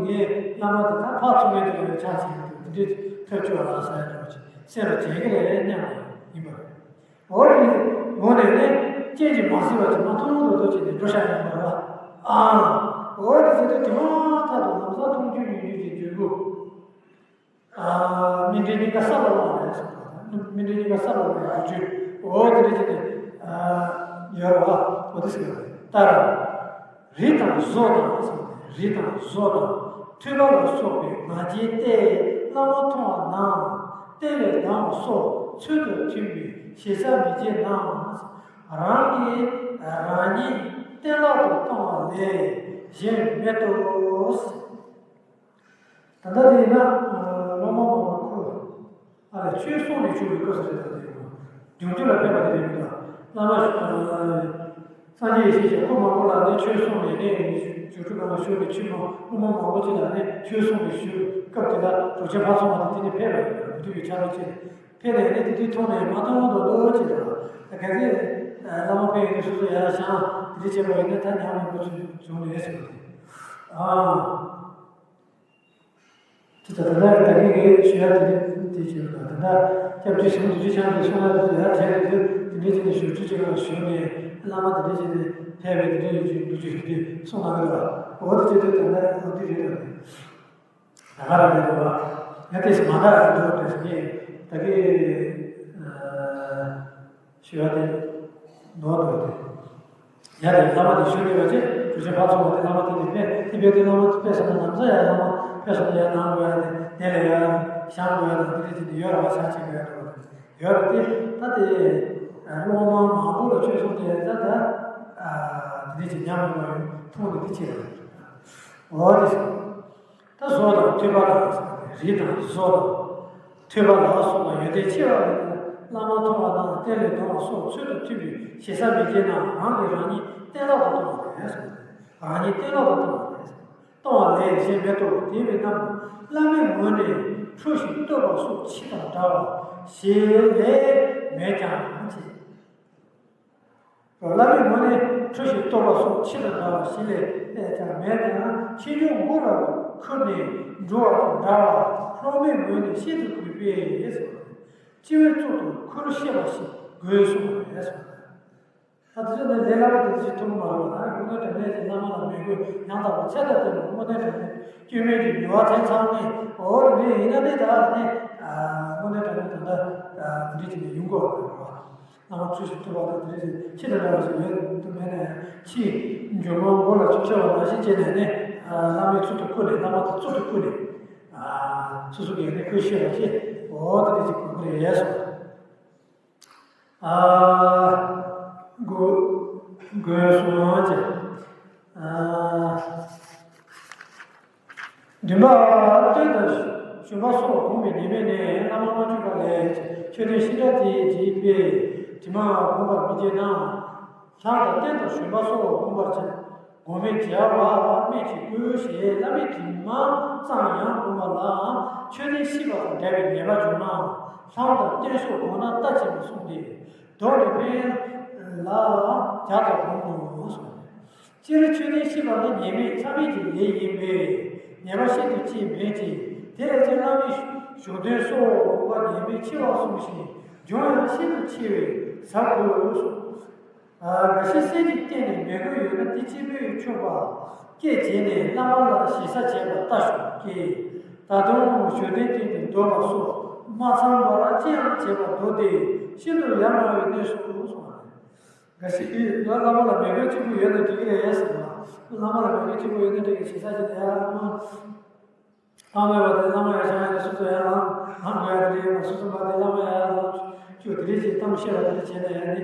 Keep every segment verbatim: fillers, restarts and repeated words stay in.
ངས་བླ་མ་དེ་དག་ཕར་ཚུར་མེད་དུ་ཡོད་ཆགས་བྱས་ཡོད་འདུག་དེ་འདྲའི་ཐབས་སྐྱོ་བ་ལ་ཟེར་ཡ་འདྲ་བོ་ཅིག་སེམས་ལ་དྲན་གྱི་རེད་སྙམ་པ་ཡིན་པ་རེད། འོ་དེ་ངོ་ནས་ནི་རྐྱེན་གྱིས་མ་བསྲུངས་པ་ཅིག་མ་མཐོང་མདོག་མདོག་བྱས་ནས་འགྲོ་བཞག་ཡོད་པ་རེད་བ། ཨ། འོ་དེ་བྱེད་དུས་དེ་མ་ཐག་ཏུ་ལམ་སང་མཐོང་རྒྱུ་ཉོན་རྒྱུ་གྱི་འབྱོར་པོ། ཨ། སྨིན་གྲོལ་གཉིས་ཀ་ས་ལ་ལྷུང་བ་རེད་གསུངས་པ་དང་། སྨིན་གྲོལ་གཉིས་ཀ་ས་ལ་ལྷུང་བའི་རྒྱུ། འོ་དེ་འདྲ་བྱས་ནས། ཨ། ཡོད་རེད་བ། འོ་དེ་ཟེར་བ་རེད། ལྟར། རི་དང་བཟོ་དང་། རི་དང་བཟོ་དང་། ཐོས་པ་ལ་སོགས་པའི་ང་རྒྱལ་ཏེ། བླ་མ་མཐོང་བ་ན། རྟེན་ལས་ལྡང་བ་སོགས་ཚུལ་དང་མཐུན་པའི་ཞེ་ས་མི་བྱེད་ན། རང་གིས་རང་ཉིད་གཏན་བརླག་ཏུ་བཏང་བ་ལས་གཞན་མེད་དོ། ད་ལྟ་དེ་ཡིན་ན། སློབ་མ་མང་པོ་ཁོ། ཨ་ལས་ཆོས་གསུངས་ནས་བྱུང་བའི་སྐབས་སུ་རེད། ད་དེ་ཡིན་ན་སྦྱོང་རྒྱུ་ལ་ཕན་པ་དེ་རེད་མི་འདུག་བླ་མ། སངས་རྒྱས་ཡེ་ཤེས་ཀྱིས་ཁོ་མང་པོ་ལ་ནི་ཆོས་གསུངས་ནས་ནི་སྦྱོང་རྒྱུ་གང་ལ་ཞུགས་ནས་ཆོས་མང་སློབ་མ་མང་པོ་ཅིག་ལ་ནི་ཆོས་གསུངས་ནས་བཞུགས་སྐབས་དེ་ལ་གྲུབ་ཆེན་ཕར་ཚུར་མ་དེ་དེ་ནི་ཕན་པ་ཡིན་པ་རེད། མི་འདུག་པའི་ཆ་རོགས་ཅིག་ཕན་ནས་ནི་དེ་དུས་མཐོང་ནས་མ་མཐོང་མདོག་མདོག་ཅིག་རེད། ད་གལ་སྲིད་བླ་མ་ཕན་ཡོན་དུ་སོ་སོ་ཡར་བཞེངས་དེ་འདྲ་བྱས་པ་ཡིན་ན་ད་ཉམས་མང་པོ་བྱུང་ནས་ཟེར་བ་རེད། ཨ། དེ་ལྟར་ད་ལྟ་ད་གིན་ངས་ཞུ་ཡ་དེ་རེད། དེ་བྱས་པ་དང་། ད་ལྟ་སྐྱབས་རྗེ་ཞང་དུ་ཅི་ཆང་གིས་གསུང་ཡ་དེ་ཚོ་ཡར་དྲན་རེད་དུས་དེ་འདྲའི་ཅིག་ནས་ཞུ་ཁྲི་ཅིག་ལ་ཞུ་ནས་བླ་མ་དེ་འདྲའི་ཅིག་ནས་ཕེབས་པའི་དེ་འདྲའི་ཡོད་ཅིག་འདུག་ཅིག་དེ་གསུང་གནང་གི་འདུག་འོ་དེ་བྱེད་དུས་ད་ལྟ་འོ་དེ་རེད་ད། དེ་ད་ག་རང་རེད་འདུག་བ། ཡ་དེ་ཞིག་མ་འདྲ་རེད་འདུག་དེ་ཞིག་ངས་ད་གིན། ཞུ་བ་དེ་ནོར་འདུག་སྟེ། ཡ་དེ་བླ་མ་དེ་ཞུ་དགོས་པ་ཅེས་གྲུབ་ཆེན་ཕར་ཚུར་བ་དེ་བླ་མ་དེ་ནས་ཕེབས་དེ་ཕེབས་དུས་བླ་མ་དེ་ཕེབས་སོང་ན་ནམ་ས་ཡ་བླ་མ་ཕེབས་སོང་ན་ཡ་གནང་དགོས་ཡ་དེ་དེ་ལ་ཡ་བཞེངས་དགོས་ཡ་དང་དེ་འདྲ་བྱས་ཏེ་ཡོད་ར་བ་ཆ་ཆེ་དགོས་ཡ་འགྲོ་བ་དེ་ཡོད་ར། དེ་ད་དེ་སློབ་མ་མང་པོ་ལ་ཆོས་གསུངས་ཏེ་ད་ད་དེ་འདྲ་བྱས་ཉམས་མྱོང་ཡོད་མཐོང་ནས་དེ་བྱས་ར། འོ་དེ་ད་བཟོ་དང་ཐོས་པ་དང་། རི་དང་བཟོ་དང་། ཐོས་པ་ལ་སོགས་པ་ཡོན་ཏན་ཆེ་བ་ཡིན་ན། བླ་མ་མཐོང་བ་དང་རྟེན་ལས་ལྡང་བ་སོགས་ཚུལ་དང་མཐུན་པའི་ཞེ་ས་མི་བྱེད་ན། རང་གིས་རང་ཉིད་གཏན་བརླག་ཏུ་ལྟུང་བ་རེད་གསུངས། རང་ཉིད་གཏན་བརླག་ཏུ་ལྟུང་བ་རེད། ལྟུང་བ་ལས་གཞན་མེད་དོ། དེ་བས་ན་བླ་མའི་ངོས་ནས་ཁྲོ་ཞིང་བསྟོད་པ་སོགས་ཕྱི་དང་འདྲ་བ་ཞེས་ལས་མེད་ཀྱང་ཅེས། བླ་མའི་ངོས་ནས་ཁྲོ་ཞིང་བསྟོད་པ་སོགས་ཕྱི་དང་འདྲ་བ་ཞེས་ལས་ཀྱང་མེད་ཀྱང་། ཕྱིས་འབྱུང་མགོ་ལ་ཁུར་ནས་འགྲོ་བ་དང་འདྲ་བར་སློབ་མའི་ངོས་ནས་བཤད་དུ་དགོས་པས་ཟེར། སྤྱི་བོའི་གཙུག་ཏུ་ཁུར་བཤད་པ་ཞིག་དགོས་གསུངས་པ་རེད་གསུངས། ད་དེ་ཚོ་ནི་ལས་སླ་པོ་དེ་ཚོ་ཞིག་ཐུབ་མ་རེད་བ། ད་དངོས་གནས་དྲང་གནས་ཀྱི་བླ་མ་ལ་མོས་གུས་ཡང་དག་པ་ཚད་ལྟར་བསྟེན་པ། དངོས་གནས་དྲང་གནས་སྐྱོན་མེད་ཀྱི་ཉེས་པ་དེ་ཚང་མས་འོ་དེ་འདྲ་ཡིན་ན་དེ་ད་ནི་དངོས་གནས་དྲང་གནས་ད་ལྟ་དེ་འདྲ་བྱས་ནས་ཡོང་དགོས་པ་རེད་བ། བླ་མ་ཚུལ་བཞིན་ཐུབ་པ་དང་དེ་འདྲ་ཞིག་ཕྱི་དང་འདྲ་བ་ཞིག་ཡོད་དུ་མེད་ན་ཡང་། ཕྱིས་འབྱུང་མང་མགོ་ལ་ཆུ་ཆེ་བ་ནང་བཞིན་བྱས་ནས་ནི། བླ་མའི་གཙུག་ཏུ་བཀུར་ནས། བླ་མ་དེ་གཙུག་ཏུ་བཀུར་ནས། སོ་སོ་གིས་ནི་བཀུར་ཤེས་པ་ཞིག་འོ་དེ་འདྲ་ཞིག་དགོས་ཀྱི་རེད་གསུངས། དགོས་དགོས་གསུངས་ཀྱི། བདུན་པ། རྟེན་དང་ཞུན་མ་སོགས་བསྒོམས་པའི་ཉེས་དམིགས་ནི། བླ་མ་མ་བྱོན་པ་ལས་མཆོད་རྟེན་ཤིང་འདྲ་དེའི་རྗེས་པའི་དྲི་མ་བསྒོམ་པར་མི་བྱེད་ན། ལྷ་དང་རྟེན་དང་ཞུན་མ་སོགས་བསྒོམ་པར་བྱེད། བསྒོམ་པའི་བྱ་བ་སྨོས་ཅི་དགོས་ཞེས་བླ་མའི་དྲི་མ་ཙམ་ཡང་བསྒོམས་པ་ལ་མཆོད་རྟེན་བཤིག་པ་དང་འདྲ་བའི་ཉེས་པ་འབྱུང་ན། ལྷ་དང་རྟེན་སོགས་བསྒོམས་ན་ལྟ་ཅི་སྨོས་གསུངས་ཏེ། མདོ་ནས་ཕན་ལ་བྱ་དང་བསྒོམ་དགོས་གསུངས། སྤྱིར་མཆོད་རྟེན་བཤིག་པ་ནི་ཉེས་དམིགས་མཚམས་མེད་ཀྱི་ལས་ཡིན་པས། ཉེས་པ་བཤད་དུ་ཅི་མེད་ཅིང་། དེ་ལས་ཀྱང་བླ་མའི་བཞུགས་གདན་སོགས་བསྒོམ་པ་ཉེས་དམིགས་ཆེ་བར་གསུངས་ཤིང་། འབྱུང་ཡང་ཤིན་ཏུ་ཆེ་བས་ཟབ་དགོས་གསུངས། འགའ་ཞིག་སེམས་ཀྱི་གཏིང་ནས་མོས་གུས་ཡོད་ན་དེ་གཅིག་པུས་ཆོག་པ་སྐད་བྱས་ནས་བླ་མ་ལ་ཞེ་ས་བྱས་པ་ལྟ་ཞོག་ཀྱེ། ད་དུང་བཞུགས་གདན་སྟེང་དུ་སྡོད་པ་སོགས་མ་ཚང་བར་ཅི་ཡང་བྱེད་པར་འདུག་སྟེ་ཤིན་ཏུ་ཡ་ང་བའི་གནས་སུ་སོང་བ་རེད། འགའ་ཞིག་གིས་ཡང་བླ་མ་ལ་མོས་གུས་གཅིག་པུ་ཡོད་ན་འགྲིག་གི་རེད་ཟེར་བ། བླ་མ་ལ་མོས་གུས་གཅིག་པུ་ཡོད་ན་འགྲིག་གི་ཞེ་ས་བྱས་ནས་ཡ་བླ་མ། ལྷག་མེད་པ་དེ་བླ་མ་ཡར་བཞེངས་ཡ་དེ་སོ་སོ་ཡར་ལངས་ལངས་དགོས་ཡ་དེ་རེད་མ། སོ་སོ་མ་དེ་བླ་མ་ཡར་ལངས་བཅུག་དེ་རེད་ཅེས་གཏམ་བཤད་པ་དེ་འདྲ་བྱས་ན་ཡ་ནི་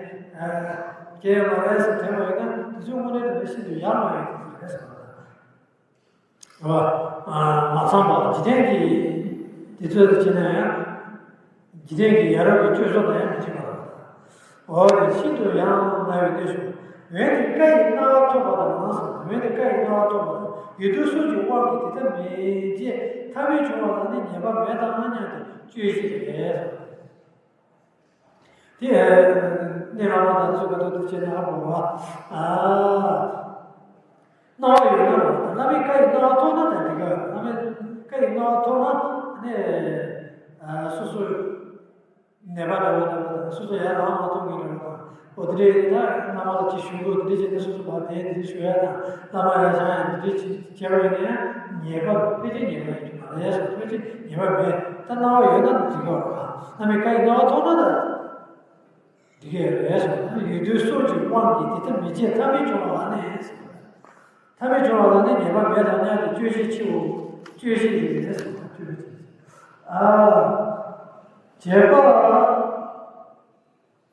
སྐྱེ་ཡ་མ་རེད་ཟེར་དྲན་པ་ཡོད་ན་དེ་ཚོའི་དངོས་གནས་དྲང་གནས་ཤིན་ཏུ་ཡ་ང་བའི་དེ་ཚོ་རེད་ཟེར་བ་དང་། རེད་བ། མ་ཚང་བ་འཇིག་རྟེན་གྱི་དེ་ཚོ་དེ་བྱས་ན་ཡང་། འཇིག་རྟེན་གྱི་ཡ་རབས་ཀྱི་སྤྱོད་བཟོ་དང་ཡང་མི་འཕྱད་པ་རེད། འོ་དེ་ཤིན་ཏུ་ཡ་ང་བའི་གནས་སུ། འོན་ཏེ་བཀའ་ཡི་གནང་བ་ཐོབ་པ་དང་ཟེར། འོན་ཏེ་བཀའ་ཡི་གནང་བ་ཐོབ་པ་དང་ཡིད་དུ་སོགས་ཀྱི་དབང་གིས་དེ་ལྟར་མི་བྱེད་ཐབས་མེད་བྱུང་བ་ལ་ནི་ཉེས་པ་མེད་དམ་སྙམ་དུ་དཔྱོད་ཤེས་རེད། དེ་གནས་བླ་མ་དང་ཚུལ་ཁ་ཐུག་ཏུ་བྱས་ན་ཨ་གོ་བ། ཨ། གནང་བ་ཡོད་ན་རོ། བླ་མའི་བཀའ་ཡི་གནང་བ་ཐོབ་ན་ད་འགྲིག་ག་ནད་པ་འདྲ་བོ་འདྲ་བོ་དང་སོ་སོ་ཡར་ལངས་མ་ཐུབ་མཁན་འདྲ་བོ་དང་། འོ་དེ་འདྲ་ཡིན་ན་ད་བླ་མ་ལ་ཅིག་ཞུ་དགོས། དེ་འདྲ་བྱས་ན་སོ་སོ་བར་དེ་འདི་ཞུ་ཡ་དང་། བླ་མ་ཡར་བཞེངས་ཡ་འདི་འདྲ་བྱས་བྱས་པ་ཡིན་ན་ཡང་ཉེས་པ་ཕལ་ཆེར་ཉེས་པ་ཡིན་གྱི་མ་རེད་ཟེར། ཕལ་ཆེར་ཉེས་པ་མེད། ད་སྣང་བ་ཡོད་ན་འགྲིག་གི་རེད། བླ་མའི་བཀའ་ཡི་སྣང་བ་མཐོང་ན་ད་འགྲིག་གི་རེད་ཟེར། ཡུལ་དུས་སྲོག་གི་དབང་གིས་དེ་ལྟར་མི་བྱེད་ཐབས་མེད་བྱུང་བ་ལ་ནི་ཟེར། ཐབས་མེད་བྱུང་བ་ལ་ནི་ཉེས་པ་མེད་ལ་སྙམ་སྟེ་དཔྱོད་ཤེས་ཆེའོ། དཔྱོད་ཤེས་རེད་ཟེར། དཔྱོད་ཤེས། ཨ། བྱེད་པ།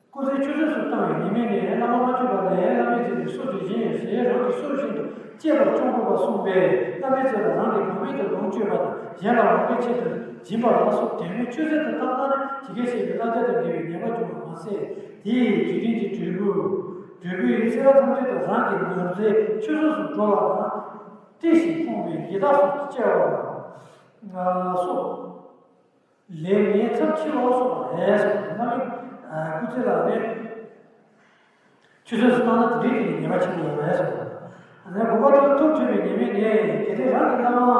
སྐུ་ཚེ་ཆུད་ཟོས་སུ་བཏང་བའི་ཉེས་དམིགས་ནི། བླ་མ་མ་བཅོས་པ་ལས་བླ་མའི་རྩེ་ནས་སྲོག་གཅོད་བཞིན་ཞེས་རང་གི་སྲོག་བཞིན་དུ་གཅེས་པར་སྐྱོང་དགོས་པར་གསུངས་པས། བླ་མའི་རྩེ་ལ་རང་གི་བག་མེད་དུ་ལོངས་སྤྱོད་པ་དང་། གཞན་ལ་འོས་པའི་ཆེད་དུ་སྦྱིན་པ་ལ་སོགས་དོན་སྨོན་ཆུད་ཟོས་དུ་བཏང་ན་ནི་ཇི་སྐད་བཤད་པའི་བསླབ་བྱ་དང་འགལ་བའི་ཉེས་པ་འབྱུང་བ་མ་ཟད། དེ་ཡི་འཇིག་རྟེན་གྱི་འབྲས་བུ། འབྲས་བུ་ཡི་ཚེ་རབས་ཐམས་ཅད་དུ་རང་གི་ནོར་རྫས་ཆུད་ཟོས་སུ་འགྲོ་བ་དང་། བཀྲེས་ཤིང་ཕོངས་པའི་ཡི་དྭགས་སུ་སྐྱེ་བ་སོགས། ལས་ངན་མཚམས་ཆེ་བ་སོགས་པ་རེད་ཟེར། བླ་མའི་སྐུ་ཚེ་ལ་ནི་ཆུད་ཟོས་སུ་བཏང་ན་དེ་འདྲའི་ཉེས་པ་ཆེན་པོ་ཡོད་རེད་ཟེར། ཨ་ནི་དགུ་པ་དེ་ཐུགས་ཁྲོས་པའི་ཉེས་དམིགས་ནི། གལ་ཏེ་རང་གི་བླ་མ་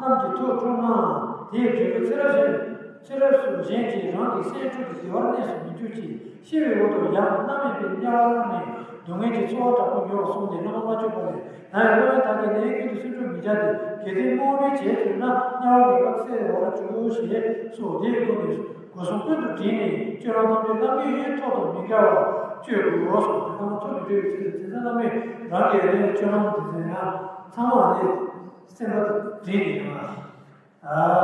རྣམས་ཀྱི་ཐུགས་ཁྲོས་ན། དེའི་འབྲས་བུ་ཚེ་རབས་གཞན་ཚེ་རབས་སུ་གཞན་གྱིས་རང་གི་སྲས་ཕྲུག་གི་བདེ་བར་གནས་སུ་མི་འགྱུར་ཅིང་། ཤི་བའི་འོག་ཏུ་ཡང་མནར་མེད་པའི་དམྱལ་བར་ལྷུང་ནས་སྡུག་བསྔལ་གྱི་ཚོར་བ་དྲག་པོ་མྱོང་བར་གསུངས་ཏེ། བླ་མ་མ་བཅོས་པ་ལས། ད་ཡང་སློབ་དཔོན་དག་གིས་ནི་ཀུན་ཏུ་སེམས་ཁྲོ་མི་བྱ་སྟེ། གལ་ཏེ་རྨོངས་པའི་བྱས་གྱུར་ན། དམྱལ་བ་ངེས་པར་འཚེ་བར་འགྱུར་ཞེས་སོ། དེའི་སྒོ་ནས་སྒོ་གསུམ་ཀུན་ཏུ་དྲིལ་ནས་སྤྱོད་ལམ་ཐམས་ཅད་བླ་མའི་ཐོག་ཏུ་མི་འགལ་བར་སྤྱོད་དགོས་སོ། དེ་ལྟར་ཐུགས་ཀྱི་འགྲོ་བའི་ཚུལ་དུ་དེ་ཚེ་བླ་མས་རང་གི་ཨ་ནི་སྤྱོད་ལམ་དེ་ཚེ་ན་ཚང་མ་ཨ་ནི་སེམས་པ་དྲིལ་ནས་ཡོང་བ། ཨ།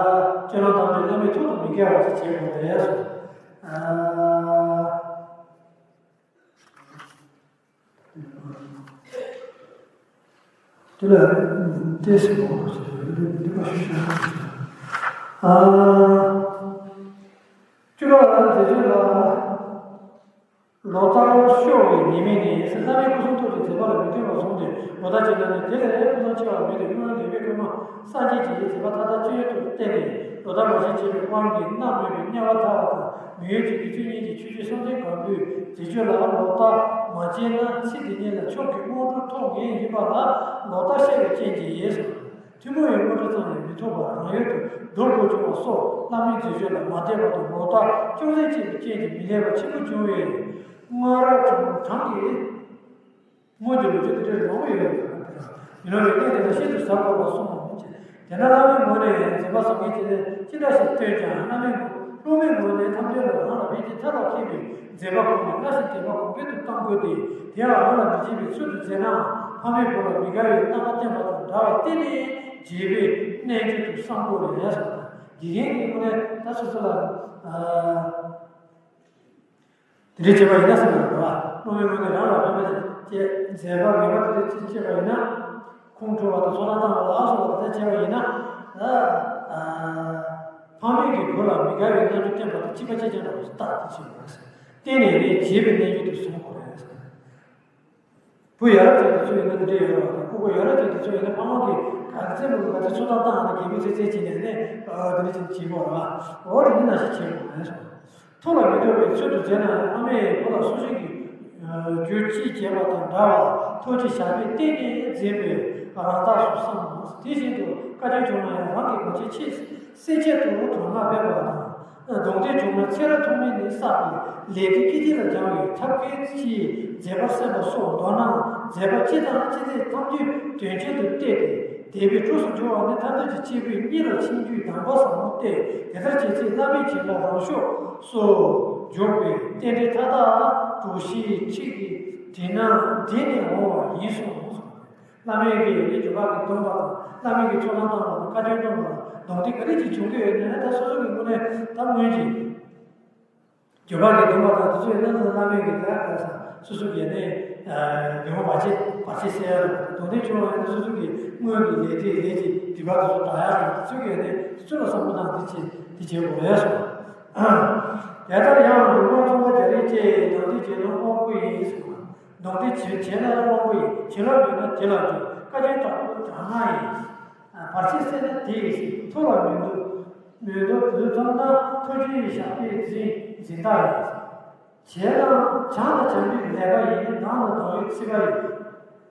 སྤྱོད་ལམ་ཐམས་ཅད་བླ་མའི་ཐོག་ཏུ་མི་འགལ་བ་ཞིག་བྱེད་དགོས་རེད་སོ། ཨ། དེ་ལ་ཏེས་མོ་ཞེས་པའི་འདུན་པ་ཞུ་ཞུ། ཨ། བཅུ་པ་ལ་དེ་བཞིན་ལ། ལོ་ལྟར་ཤོར་བའི་ཉེས་དམིགས་ནི། བླ་མའི་སྐུ་གསུང་ཐུགས་ཀྱི་མཛད་པ་ལ་མི་མཐུན་པར་བཟུང་སྟེ་ལོ་ལྟར་བྱེད་ན་ནི། དེ་ལས་ཕུན་སུམ་ཆེ་བ་མེད་དེ། སྔོན་ལས་པའི་ཕུང་པོ་སངས་རྒྱས་ཀྱི་མཛད་པ་མཐའ་དག་ཅན་དུ་བསྟན་ནས། ལོ་ལྟར་མ་བྱས་བྱས་པའི་དབང་གིས་མནར་མེད་པའི་དམྱལ་བ་ཐར་བ་དང་། མི་ཡུལ་གྱི་དགེ་ཚུལ་གཉིས་ཀྱི་ཆོས་སྤྱོད་བསམ་གཏན་སྒོམ་པོའི་མཛད་སྤྱོད་ལ་ལོ་ལྟར་མ་བྱས་ན། ཚེ་འདི་ཉིད་ལ་མཆོག་གི་དངོས་གྲུབ་ཐོབ་ངེས་ཡིན་པ་ལ་ལོ་ལྟར་བཤད་པའི་རྐྱེན་གྱིས། ཐུན་མོང་བའི་དངོས་གྲུབ་ཙམ་ཡང་མི་ཐོབ་པར་རང་ཡུལ་དུ་སྡུག་དགོས་བྱུང་བ་སོགས་བླ་མའི་མཛད་སྤྱོད་ལ་མ་དད་པ་དང་ལོ་ལྟར་ཅུང་ཟད་སྐྱེས་པའི་རྐྱེན་གྱིས་མི་ལེགས་པ་ཆེན་པོ་བྱུང་བས། སྔོན་རབས་གྲངས་གྲངས་ཀྱིས། སྔོན་གྱི་ལོ་རྒྱུས་དེ་འདྲའི་མང་པོ་ཡོད་པ་དང་། མི་སྣང་བའི་གནས་དེ་ལ་ཤིན་ཏུ་གཟབ་དགོས་པར་གསུངས་པ་མིན་ཅིང་། དེས་ན་བླ་མའི་ངོས་ནས་མཛད་པ་བཟང་ངན་ཅི་ལས་ཅི་འདྲ་ཞིག་སྟོན་ཀྱང་། བླ་མའི་སློབ་མའི་ངོས་ནས་ཐམས་ཅད་ལ་རང་ལ་ཕན་ཆེད་མཐའ་ལ་ཁེལ་བའི་མཛད་པ་ཁོ་ནས་སྔར་བཞིན་དད་པ་གོང་འཕེལ་དུ་གཏང་དགོས་ཏེ། དེ་ཡང་རང་ལ་མི་བྱེད་པའི་ཚུལ་དུ་མཛད་ནའང་། ཕ་མས་བུ་ལ་མི་དགའ་བའི་རྣམ་པ་བསྟན་པ་དང་འདྲ་བར་བརྟེན་ནས་བྱས་པའི་གནས་འགྱུར་དུ་བསམ་དགོས་རེད་ཟེར། དགེ་རྒན་གྱི་ངོས་ནས་ད་སོ་སོ་ལ། དེ་འདྲའི་བྱས་པ་ཡིན་ན་ཟེར་བ་རེད་བ། སློབ་མའི་ངོས་ནས་རང་ལ་ཕན་པ་ཅིག་བྱས། མཛད་པ་ངན་པ་དེ་འདྲ་ཅིག་བྱས་པ་ཡིན་ན། ཁོང་ཁྲོ་བ་དང་ཚོར་སྣང་བཏང་བ་ལ་སོགས་པ་དེ་འདྲ་བྱས་པ་ཡིན་ན། ད། ཨ། ཕ་མས་ཀྱིས་བུ་ལ་མི་དགའ་བའི་རྣམ་འགྱུར་བསྟན་པ་དང་ཕྱི་པ་ཅིག་ཀྱང་འདྲ་བ་ཞིག་བལྟ་དེ་བྱས་པ་རེད། བརྟེན་ནས་ནི་བྱས་པའི་རྣམ་འགྱུར་དུ་བཟུང་དགོས་རེད། བུ་ཡ་རབས་ཅན་དེ་ཚོ་ཡིན་ན་འདི་འདྲ་ཡོད་རེད་བ། ཁོ་བོ་ཡ་རབས་ཅན་དེ་ཚོ་ཡིན་ན་ཕ་མ་གིས་ག་ཚད་མོ་ག་ཚད་ཚོད་ལྟ་བཏང་ན་གད་མོ་ཚད་ཚད་བྱས་ནས་ནི། ཨ། དེ་འདྲ་ཅིག་བྱེད་དགོས་རེད་བ། འོ་དེ་འདྲ་ན་ཞིག་བྱེད་དགོས་རེད། ཐུགས་ལ་མི་འདོད་པའི་ཚུལ་དུ་མཛད་ན་ཡང་། ཕ་མས་བུ་ལ་སོ་སོ་གི་རྒྱུ་ཅི་བྱས་པ་དང་འདྲ་བར་ཐུགས་རྗེ་ཞབས་པད་བརྟན་ནས་མཛད་པའི་རང་རྟགས་སུ་བསམ། དེ་བཞིན་དུ་དཀའ་སྤྱད་བྱུང་ན་ཡང་རང་གི་བར་ཆད་ཆེས་སེལ་ཆེད་དུ་དོ་སྣང་འབད་པ་དང་། གདུང་འདྲེ་བྱུང་ན་ཚེ་རབས་ཐོག་མེད་ནས་བསགས་པའི་ལས་དེ་སྐྱེ་དུས་ལ་སྦྱང་བའི་ཐབས་མཁས་ཀྱིས་མཛད་པར་གསན་པ་སོགས། མདོར་ན་མཛད་པ་སྤྱི་དང་སྤྱི་མཛད་ཐམས་ཅད་དོན་ཆེན་དུ་གཏད་དེ། དད་པའི་གྲོགས་སུ་འགྱུར་བ་ནི་ཐར་འདོད་ཀྱི་སྐྱེས་བུའི་སྙིང་ལ་ཆིངས་རྒྱུའི་གདམས་པ་ཟབ་མོ་སྟེ། དེ་ལྟར་བྱེད་ཚེ་བླ་མའི་བྱིན་རླབས་རང་ཕྱོགས་སུ་འཇུག་པའི་རྟེན་འབྲེལ་མཐའ་དག་གྲོགས་བྱེད་ཁྲིད་ཀྱི་དྲིན་ནི་འདི་ནས་འོང་བ་ཡིན་གསུངས། བླ་མའི་གི་ནི་འགྱོད་པ་གིས་བརྡུངས་པ་དང་། བླ་མའི་གི་ཚོགས་ལམ་བཏང་བ་དང་། བཀའ་བཀྱོན་བཏང་བ་དང་། གདུང་འདྲེ་ག་རེ་ཅིག་བྱུང་གི་ཡོད་ན་ད་སོ་སོ་གི་ངོས་ནས་ད་སྔོན་གྱི། འགྱོད་པ་གིས་བརྡུངས་པ་དང་དེ་ཚོ་ཡིན་ན་བླ་མའི་གི་ད་ག་ས་སོ་སོ་གི་ནི་གྱོང་བར་ཆད་བར་ཆད་སེལ་ཡ་རེད། གདུང་འདྲེ་བྱུང་བ་ཡིན་ན་སོ་སོ་གི་སྔོན་གྱི་ལས་འབྲས་ལས་ཀྱི་སྒྲིབ་པ་དེ་ཚོ་དག་ཡ་རེད། དེ་ཚོ་གི་ནི་དེ་ཚོ་ལ་བསམ་བློ་བཏང་དེ་བྱེད་དེ་བྱེད་དགོས་རེད་སོ། དེ་ལྟར་ཡང་འབྲུག་མོ་ཚོང་པ་རྒྱ་རིགས་ཀྱིས་གདུང་འདྲེ་བྱེད་ན་དབང་པོ་ཡིན་གསུངས། གདུང་འདྲེ་བྱེད་བྱེད་ན་དབང་པོ་ཡིན། བྱིན་རླབས་ཡོད་ན་དེ་ལ་འཇུག་བཀའ་བཀྱོན་དྲག་པོ་དྲག་སྔགས་ཡིན། བར་ཆད་སེལ་ན་དེ་ཡིས་ཐུགས་ལ་མི་འདུག་མི་འདུག་དུས་ཐོབ་ན་ཐུགས་རྗེའི་ཞབས་པད་འཛིན་འཛིན་བདག་ཡིན། བྱས་ན་བྱམས་དང་བྱམས་པའི་ལས་ཀ་ཡིན། སྡང་དང་སྡང་བའི་ཚིག་པ་ཡིན།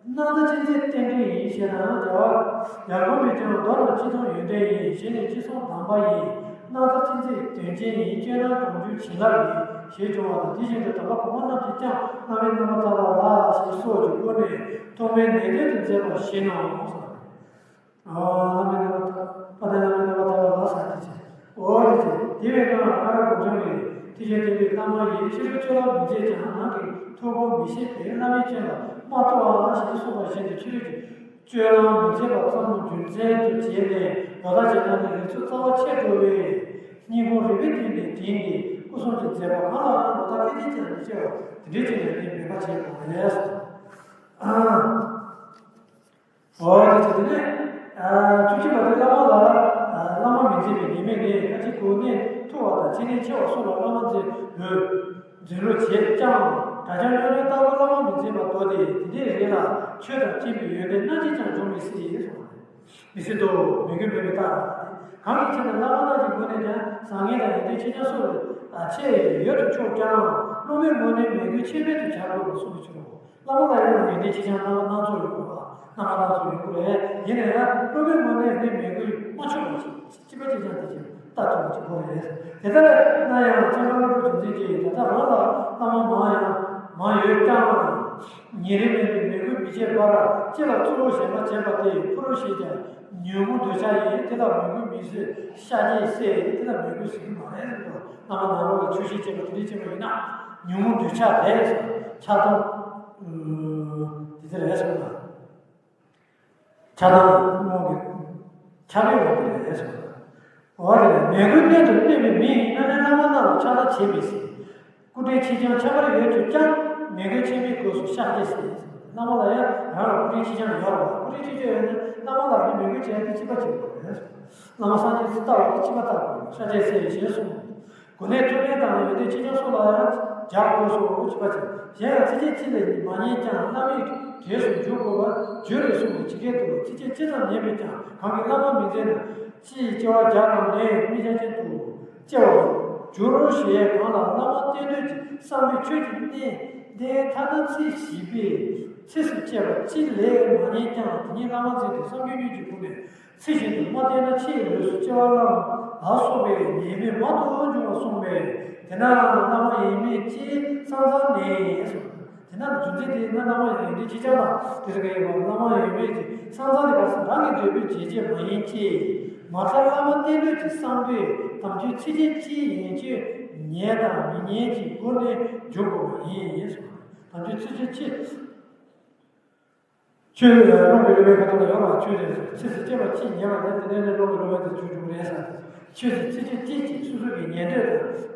སྣང་མཐའ་ཅན་ཚེ་རྟེན་འབྲེལ་ཡིན། ཞེ་ན་རྒྱལ་བ་ཡར་ངོ་མི་བྱང་། མདོར་ན་ཅི་མཐོང་ཡོན་ཏན་ཡིན། ཞེ་ནས་ཅི་གསུང་གདམས་པ་ཡིན། སྣང་མཐའ་ཅི་མཛད་དོན་ཆེན་ཡིན། སྤྱོད་ལམ་གང་བྱུང་བྱིན་རླབས་ཡིན། ཞེས་འབྱུང་བ་དང་། དེ་བཞིན་དུ་དམ་པ་གོང་མ་རྣམས་ཀྱིས་ཀྱང་བླ་མའི་རྣམ་པར་ཐར་པ་ལ་ཞེས་སོགས་ཀྱི་སྒོ་ནས་ཐོགས་མེད་ནན་ཏན་དུ་མཛད་པར་བཞེད་ནོ། བླ་མའི་རྣམ་པར་ཐར་པ། དཔལ་ལྡན་བླ་མའི་རྣམ་པར་ཐར་པ་ལ་ཟེར་དེ་བྱས། འོ་དེ་བྱས། དེ་བས་ན་ཀ་ར་གོ་འཇམ་ལས། དེ་བཞིན་དེ་ལས་བླ་མ་ཡིས། ཕྱི་རོལ་སྤྱོད་ལམ་མི་མཛད་ཀྱང་། ནང་གི་ཐུགས་དགོངས་མི་ཤེས་པས། བླ་མའི་སྤྱན་ལ་མ་ལྟོས་པ་ཞེས་གསུངས་པ་བཞིན་དུ། ཕྱི་རོལ་གྱི་སྤྱོད་ལམ་མི་མཛད་པ་ཙམ་རྒྱུ་མཚན་དུ་བྱས་ནས་ལོག་ལྟ་བྱས་ན་ནི་རིགས་ཚུལ་རྩ་བ་ཆད་འགྲོ་བས། སྙིང་ཁོང་རུས་པའི་གཏིང་ནས་དྲན་ཏེ། སྐུ་གསུམ་གྱི་མཛད་པ་གང་ལའང་ལོག་ལྟ་སྐད་ཅིག་ཀྱང་མི་སྐྱེ་བར་དེ་འདྲའི་ཅིག་ལ་ནི་འབད་པ་བྱེད་དགོས་པ་རེད། འོ་དེ་བྱས། དེ་ནས་བཅུ་གཅིག་པ་དེ། བླ་མ་ལ་བླ་མ་མི་མཛད་པའི་ཉེས་དམིགས་ནི། ཁ་ཅིག་གོ་གནས་མཐོ་བ་དང་བྱས་ནས་ཆེ་བ་སོགས་ལ་བླ་མ་མཛད་འོས། མཛོད་ལུགས་བྱེད་ཀྱང་། དགྲ་བཅོམ་མྱོང་གྲོལ་ལྟ་བུ་བླ་མ་མི་མཛད་པ་མདོ་སྡེ་དེ་འདྲའི་རིགས་ལ་ཆོས་དང་མཐུན་པའི་ཡོན་ཏན་སྣ་གཅིག་ཀྱང་འབྱུང་མི་སྲིད་གསུངས། མི་སྲིད་དོ། མོས་གུས་མེད་པའི་རྟགས། གང་གི་ཕྱིར་ན་བླ་མ་རྣམས་ཀྱི་ངོས་ནས་ཀྱང་བཟང་ངན་དང་ཡོན་ཏན་ཆེ་ཆུང་སོགས་ལ་ཆེས་ཡོད་དུ་ཆོག་ཀྱང་། སློབ་མའི་ངོས་ནས་མོས་གུས་ཆེ་དམན་དུ་བྱ་དགོས་པར་གསུངས་པའི་ཕྱིར་རོ། བླ་མ་ལ་ཡང་ཡོན་ཏན་ཆེ་ཆུང་རྣམ་པ་སྣ་ཚོགས་ཡོད་དགོས་པ། རྣམ་པ་སྣ་ཚོགས་ཡོད་དགོས་རེད། ཡིན་ན་ཡང་སློབ་མའི་ངོས་ནས་ནི་མོས་གུས་མ་ཆོག་པ་ཞིག་གཅིག་པ་གཅིག་རྐྱང་དེ་བཞིན་ལྟ་ཐུབ་པ་ཅིག་དགོས་རེད། དེ་ལྟར་ན་ཡང་ཁྱད་པར་སློབ་ཕྲུག་རྒྱུ་མཚན་གྱིས་ད་ལྟ་རང་ལ་བླ་མ་མང་ཡང་མང་ཡོད་ཀྱང་། ཉེ་རིང་མེད་པའི་མོས་གུས་མི་བྱེད་པར། ཅི་ལ་གཙོ་བོ་གཞན་པ་བྱེད་པ་དེ་ཕུ་རུ་ཞེས་ཀྱང་། ཉོན་མོངས་འདོད་ཆགས་ཡིན། དེ་ལ་མོས་གུས་མི་བཟོད་ཤ་རྒྱས་སྲེད། དེ་ལ་མོས་གུས་ཟེར་གྱི་མ་རེད་ཟེར་དུས། བླ་མ་ནང་ལོགས་ལ་ཆོས་བཤད་བྱེད་པ་དེ་འདྲ་བྱེད་པ་ཡིན་ན་ཉོན་མོངས་འདོད་ཆགས་རེད་ཟེར། ཆགས་སྡང་དེ་ཚོ་རེད་ཟེར་བ། ཆགས་སྡང་རྨོངས་ཀྱི་ཆགས་པའི་འོག་ཏུ་ལས་སོ། འོ་དེ་ལས་མོས་གུས་གནད་དུ་གནས་པའི་མི་ཡིས་སྣ་ནས་བླ་མ་རྣམས་ལ་ཆགས་སྡང་བྱེད་མི་སྲིད། སྐུ་དྲིན་ཆེ་ཆུང་ཁྱད་པར་ཡོད་དུས་ཀྱང་མོས་གུས་ཆེན་པོའི་སྒོས་སུ་ཤ་རྒྱས་སྲེད། བླ་མ་ལ་ཡང་རང་ལ་སྐུ་དྲིན་ཆེ་ཆུང་ཡོད་རེད་བ། སྐུ་དྲིན་ཆེ་ཆུང་ཡོད་ན་བླ་མ་ལ་ནི་མོས་གུས་བྱས་ཏེ་ཅི་པ་བྱེད་དགོས་རེད། བླ་མ་སངས་རྒྱས་སུ་ལྟ་བ་དེ་ཅི་པ་ལྟ་དགོས། ཤ་རྒྱས་སྲེད་ཞེས་གསུངས། གོ་གནས་མཐོ་དམན་དང་ཡོན་ཏན་ཆེ་ཆུང་སོགས་ལ་ཡང་སྦྱར་དགོས་སོ། ཅི་པ་ཅི། གཞན་ཡང་ཚིགས་བཅད་གཅིག་ལས་མ་ཉན་ཀྱང་བླ་མའི་གྲས་སུ་འཇུག་དགོས་པར་བརྗོད་རེ་གསུངས་པས། ཇི་སྐད་དུ། ཚིགས་བཅད་ཅི་ཙམ་ཉན་པས་ཀྱང་གང་གིས་བླ་མ་མི་མཛད་ན། ཅི་ཡིས་སྐྱེ་བ་བརྒྱ་གང་ནས་མི་བྱ་ཅན་དུ་སྐྱེ་བར་འགྱུར་རོ་ཞེས། གང་ལ་བླ་མ་བསྟེན་འདོད་ཀྱི་བསམ་པས་ཆོས་ཀྱི་གནད་བསྟན་ཐ་ན་ཚིག་བཞི་པའི་ཚིགས་སུ་བཅད་པ་གཅིག་ལས་མ་ཉན་ཀྱང་དེ་ཉིད་བླ་མ་མཛད་དེ་བསམ་རྒྱུད་གཉིས་ཀྱི་སྒོ་ནས། ཚེ་བཞིན་དུ་མ་བསྟེན་ན་ཕྱིའི་ལུས་སུ་སྐྱེ་བ་བླངས་ལ་སོགས་པའི་ཉེས་དམིགས་མང་དུ་འབྱུང་བར་གསུངས་པས། དེས་ན་བླ་མ་ཡིན་མིན་ཅི་བསམ་བསམ་ནས་སོ། དེས་ན་རྒྱུ་མཚན་དེས་ན་བླ་མ་ཡིན་མིན་ཅི་བྱ་བ་དེ་རིགས་ཡོད་པ། བླ་མ་ཡིན་མིན་ཅི་བསམ་བསམ་དེ་ག་ས་རང་གི་འདོད་པའི་བྱེད་བྱེད་མ་ཡིན་གྱི། མ་མཐར་བླ་མ་བསྟེན་འདོད་ཀྱི་བསམ་པས་དམ་ཆོས་ཚིགས་བཅད་གཅིག་ཡན་ཆད་ཉན་དང་མི་ཉན་གྱི་སྒོ་ནས་འཇུག་དགོས་པ་ཡིན་སོ། དམ་ཆོས་ཚིགས་བཅད་གཅིག་ཆོས་ཀློང་གི་སློབ་དཔོན་ཁ་ཐུག་ལ་ཡོད་ལ། ཆོས་དེ་ཚིགས་སུ་བཅད་པ་གཅིག་ཉན་པ་དེ་དེ་ནས་ཀློང་གི་སློབ་དཔོན་དེ་ཆོས་སྒྲུབ་རེད་ཟེར། ཆོས་དེ་ཚིགས་བཅད་གཅིག་གིས་སོ་སོ་གི་ཉན་འདོད་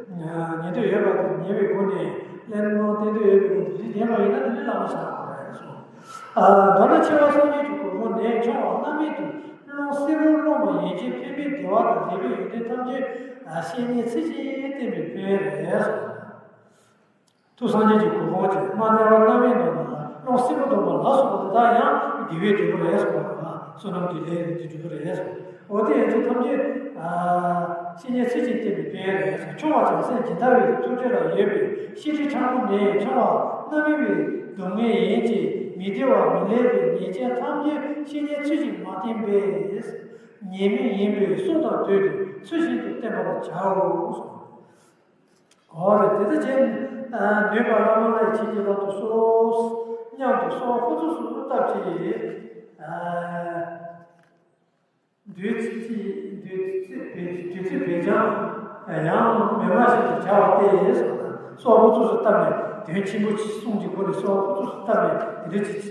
དང་། ཉན་འདོད་ཡོད་པ་དེ་ཉན་པའི་སྒོ་ནས། གླེང་སློང་བསྟན་འདོད་ཡོད་པའི་སྒོ་ནས་དེ་ཉན་པ་ཡིན་ན་དེ་ནི་བླ་མ་ཆགས་པ་རེད་གསུངས། མདོར་ན་ཆེ་བ་སངས་རྒྱས་ཀྱི་གོ་འཕང་ནི་ཆུང་བ་རྣམ་སྨིན་དུ་ཀློང་གསལ་པོར་ཀློང་བ་ཡན་ཆད་ཕན་པའི་བདེ་བ་དང་བདེ་བའི་ཡོན་ཏན་ཐམས་ཅད་བཤེས་གཉེན་ཚིགས་བཅད་བསྟན་པའི་ཕན་ཡོན་རེད་གསུངས། ཐུགས་སངས་རྒྱས་ཀྱི་གོ་འཕང་ཅན། མ་ནེ་བ་རྣམ་སྨིན་དང་ལ་ཀློང་གསལ་པོ་སྟོན་པ་ལ་སོགས་པ་དེ་དག་ཡང་དགེ་བའི་འབྲས་བུ་རེད་གསུངས་པ་རེད། བསོད་ནམས་ཀྱི་ལས་ཀྱི་འབྲས་བུ་རེད་གསུངས། འོ་དེ་ཡན་ཆད་ཐམས་ཅད་བཤེས་གཉེན་ཚིགས་བཅད་བསྟན་པའི་ཕན་ཡོན་རེད་གསུངས། ཆུང་བ་བྱང་སེམས་ཇི་ལྟ་བའི་ཐུགས་རྗེ་ལ་ཡོད་པའི་ཤེས་སྒྲིབ་ཕྲ་མོ་ནི་ཆུང་བ་རྣམ་སྨིན་པའི་སྡུག་བསྔལ་ཡིན་གྱི། མི་བདེ་བ་མི་ལེགས་པའི་ཉེས་ཅན་ཐམས་ཅད་བཤེས་གཉེན་ཚུལ་བཞིན་མ་བསྟེན་པས་ཉེས་དམིགས་ཡིན་པས་བསྲུང་དང་བསྡུས་ཏེ་ཚུལ་བཞིན་དུ་བསྟེན་པར་བྱའོ་གསུངས། འོ་རེད། དེ་ལྟར་བྱས་ནས་ནུས་པ་བླ་མ་ལྷ་ཡི་ཆོས་ཀྱི་རབ་ཏུ་གསོལ། སྙམ་དུ་གསོལ་བ་ཕུར་ཚུགས་སུ་བཏབ་ཅིང་། བདུད་རྩི་བདུད་རྩི་བེ་བདུད་རྩི་བེ་ལྕང་ཡང་མན་ངག་བཞིན་དུ་བྱ་བ་སྟེ། གསོལ་བ་ཕུར་ཚུགས་སུ་བཏབ་ནས་དོན་ཆེན་པོ་གསུམ་གྱི་སྒོ་ནས་གསོལ་བ་ཕུར་ཚུགས་སུ་བཏབ་ནས་དེ་འདྲ་ཅིག་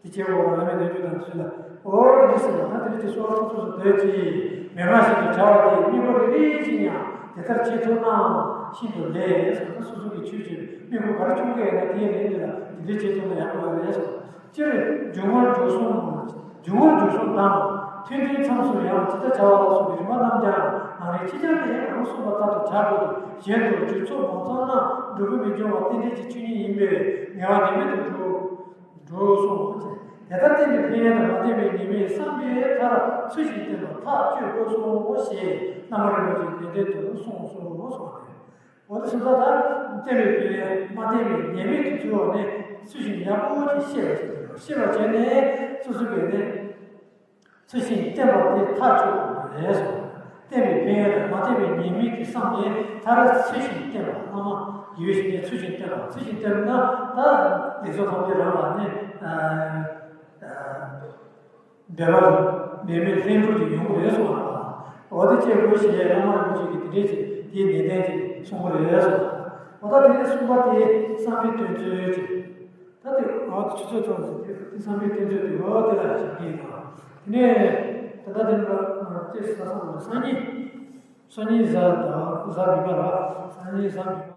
དེ་སྐྱེ་བོ་བླ་མའི་ལོ་རྒྱུས་དང་ཚུལ་ལ། འོ་འདི་ཟེར་བ་ན་དེ་རིང་གི་གསོལ་བ་ཕུར་ཚུགས་སུ་སྡོད་ཅིག་མན་ངག་བཞིན་དུ་བྱ་བ་དེ་དམིགས་པ་རེ་རེ་བཞིན་ཡང་དེ་ལྟར་བྱེད་ཐུབ་ན་ཤིན་ཏུ་ལེགས་ཟེར་ན། སོ་སོ་གི་ཆོས་ཀྱི་དམིགས་པ་ག་རེ་བྱུང་གི་ཡོད་ན་དེའི་རིང་འདི་ལ་དེ་འདྲའི་བྱེད་ཐུབ་ན་ཡག་པོ་ཡོད་རེད་ཟེར། སྤྱིར་འབྱུང་བ་འཇུག་གསུམ་འབྱུང་བ་འཇུག་གསུམ་དང་ཐུན་མཐུན་མཚམས་སུ་ཡང་ཇི་ལྟར་བྱ་བ་ལ་སོགས་པའི་རིམ་པ་རྣམས་ཀྱང་ནང་རེ་ཕྱི་རྐྱང་ལས་གང་གསུངས་པ་ལྟར་དུ་བྱ་དགོས་ཏེ། གཞན་དུ་འཇུག་ཚུལ་མ་ཚང་ན་འབྲས་བུ་མི་འབྱུང་བ་རྟེན་འབྲེལ་གྱི་ཆོས་ཉིད་ཡིན་པས་ངེས་པ་ལྡན་མིན་དུ་འགྲོ། འགྲོ་གསུངས། དེ་ལྟར་བསྟན་པའི་ཕན་ཡོན་དང་མ་བསྟན་པའི་ཉེས་དམིགས་བསམ་པའི་མཐར་ཚུལ་བཞིན་བསྟེན་པར་ཐག་གཅོད་དགོས་སོ་ཞེས་བླ་མ་རིན་པོ་ཆེས་ནན་ཏན་དུ་གསུངས་སོ་གསུངས་ཏེ། འོ་དེ་སོང་ཙང་ད་བསྟན་པའི་ཕན་ཡོན་མ་བསྟན་པའི་ཉེས་དམིགས་ཀྱི་ཚུལ་བ་ནི་ཚུལ་བཞིན་ཡག་པོ་ཅིག་ཤེས་པར་བྱེད་དགོས། ཤེས་པར་བྱས་ནས་སོ་སོ་གིས་ནི་ཚུལ་བཞིན་བསྟེན་པ་དེ་ཐག་གཅོད་དགོས་པ་རེད་གསུངས། བསྟན་པའི་ཕན་ཡོན་དང་མ་བསྟན་པའི་ཉེས་དམིགས་ཀྱི་བསམ་པས་མཐར་ཚུལ་བཞིན་བསྟན་པ། བླ་མ་ཡིད་བཞིན་ནས་ཚུལ་བཞིན་བསྟན་པ། ཚུལ་བཞིན་བསྟན་ན་ད་ལེགས་ཚོགས་ཐམས་ཅད་རང་ལ་ནི། འབད་པ་འབད་མེད་ལྷུན་གྲུབ་ཅིག་ཡོང་གི་རེད་གསུངས་པ་རེད། འོ་དེ་བྱེད་དགོས་ཞེས་བླ་མ་རིན་པོ་ཆེ་གིས་དེ་འདྲའི་ཅིག་དེའི་ནན་ཏན་ཅིག་གསུང་གི་རེད་གསུངས་པ། འོ་ད་དེ་ནས་གསུངས་པ་དེ་བསམ་པའི་དོན་ཚུལ་ཅིག་ད་དེ་འོ་དེ་ཆུ་ཚོད་ཐོག་ནས་དེ་བསམ་པའི་དོན་ཚུལ་དེ་འོ་དེ་ལ་བྱེད་ཀྱི་ཡིན་པ། དེ་ནས་ད་ལྟ་དེ་ནས་ཅེས་ས་སང་ལ་སང་ཉིན། སང་ཉིན་གཟའ་དང་གཟའ་མིག་དམར་ར། སང་ཉིན་གཟའ་མིག་དམར།